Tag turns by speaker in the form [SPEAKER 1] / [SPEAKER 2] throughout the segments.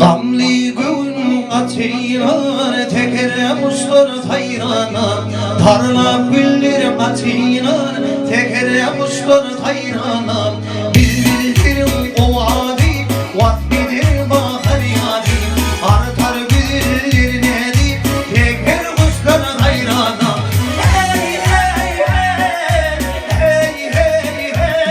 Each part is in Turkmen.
[SPEAKER 1] Gamly göwün gaçynar, Tekere guşlar saýrana, Parlap güller gaçynar, Tekere guşlar saýrana, Bilbilleriň owazy, Wasp eder bahar ýazy, Artar güzeller näzi, Teker guşlar saýrana. Heý, heý, heý, heý, heý, heý.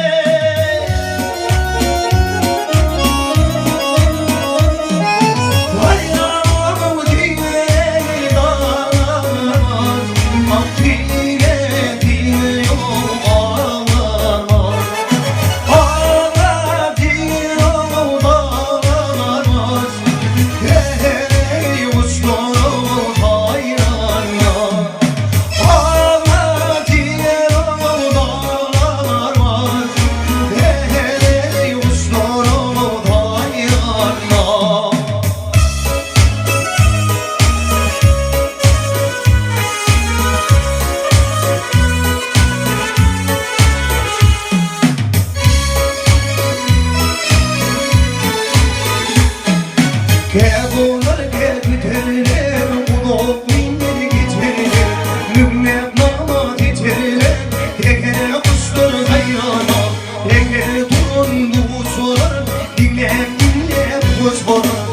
[SPEAKER 1] Kä gonar, kä güterler, Uzak günler geçerler, Müňläp namaz içerler, Tekere guşlar saýrana, Tekere duran duşalar, Diňläp-diňläp hoş bolar.